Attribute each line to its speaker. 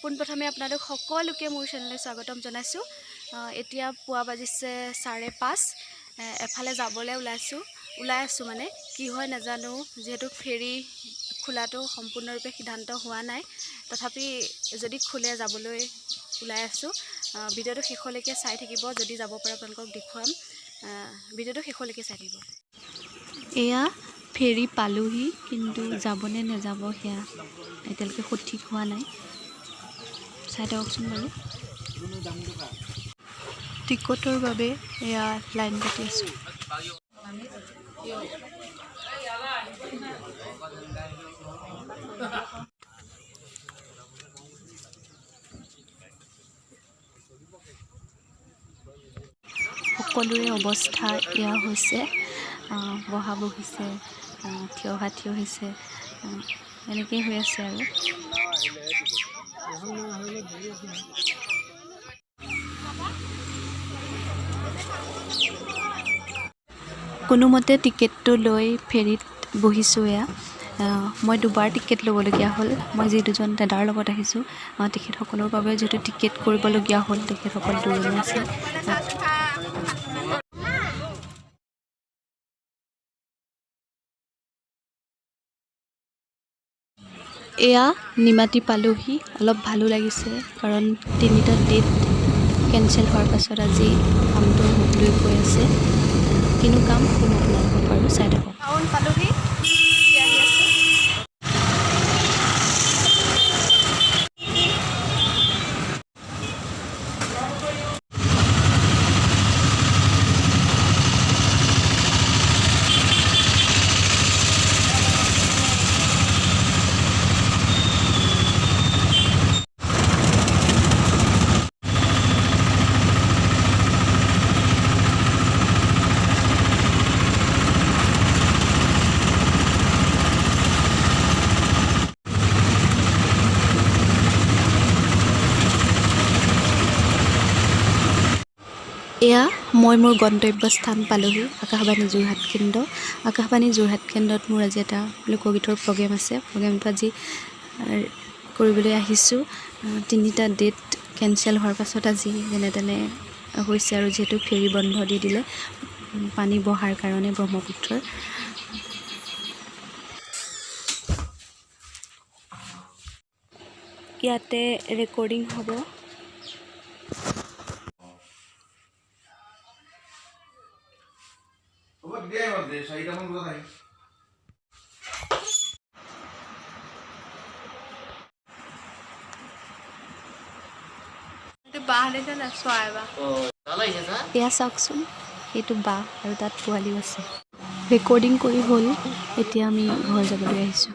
Speaker 1: পোনপ্ৰথমে আপোনালোক সকলোকে মোৰ চেনেললৈ স্বাগতম জনাইছোঁ। এতিয়া পুৱা বাজিছে 5:30। এফালে যাবলৈ ওলাই আছোঁ, মানে কি হয় নাজানো, যিহেতু ফেৰী খোলাটো সম্পূৰ্ণৰূপে সিদ্ধান্ত হোৱা নাই। তথাপি যদি খোলে যাবলৈ ওলাই আছোঁ। ভিডিঅ'টো শেষলৈকে চাই থাকিব। যদি যাব পাৰে আপোনালোকক দেখুৱাম। ভিডিঅ'টো শেষলৈকে চাই থাকিব। এয়া ফেৰী পালোহি, কিন্তু যাবনে নাযাব সেয়া এতিয়ালৈকে সঠিক হোৱা নাই। চাই থাককচোন বাৰু। টিকটৰ বাবে এয়া লাইন পাতি আছোঁ। সকলোৰে অৱস্থা এয়া হৈছে। বহা বহিছে, থিয় হোৱা থিয় হৈছে, এনেকেই হৈ আছে। আৰু কোনোমতে টিকেটটো লৈ ফেৰীত বহিছোঁ। এয়া মই দুবাৰ টিকেট ল'বলগীয়া হ'ল। মই যি দুজন দাদাৰ লগত আহিছোঁ, তেখেতসকলৰ বাবে যিহেতু টিকেট কৰিবলগীয়া হ'ল, তেখেতসকল দুজনো আছিল। এয়া নিমাতী পালোহি। অলপ ভালো লাগিছে, কাৰণ তিনিটা ডেট কেঞ্চেল হোৱাৰ পাছত আজি কামটো হ'বলৈ গৈ আছে। কিনো কাম ক'ম আপোনালোকক বাৰু, চাই থাকক। টাউন পালোহি, এতিয়া আহি আছোঁ। এয়া মই মোৰ গন্তব্য স্থান পালোহি, আকাশবাণী যোৰহাট কেন্দ্ৰ। আকাশবাণী যোৰহাট কেন্দ্ৰত মোৰ আজি এটা লোকগীতৰ প্ৰগ্ৰেম আছে। প্ৰগ্ৰেমটো আজি কৰিবলৈ আহিছোঁ। তিনিটা ডেট কেঞ্চেল হোৱাৰ পাছত আজি যেনে তেনে হৈছে আৰু, যিহেতু ফেৰী বন্ধ দি দিলে পানী বঢ়াৰ কাৰণে ব্ৰহ্মপুত্ৰৰ। ইয়াতে ৰেকৰ্ডিং হ'ব।
Speaker 2: হ'ব, তেতিয়াই আহিব, 4টামান বজাত আহিম।
Speaker 3: বাহ দিছে না চৰাই বাহ।
Speaker 1: এয়া চাওকচোন, সেইটো বাঁহ আৰু তাত পোৱালিও আছে। ৰেকৰ্ডিং কৰি হ'ল, এতিয়া আমি ঘৰ যাবলৈ আহিছোঁ।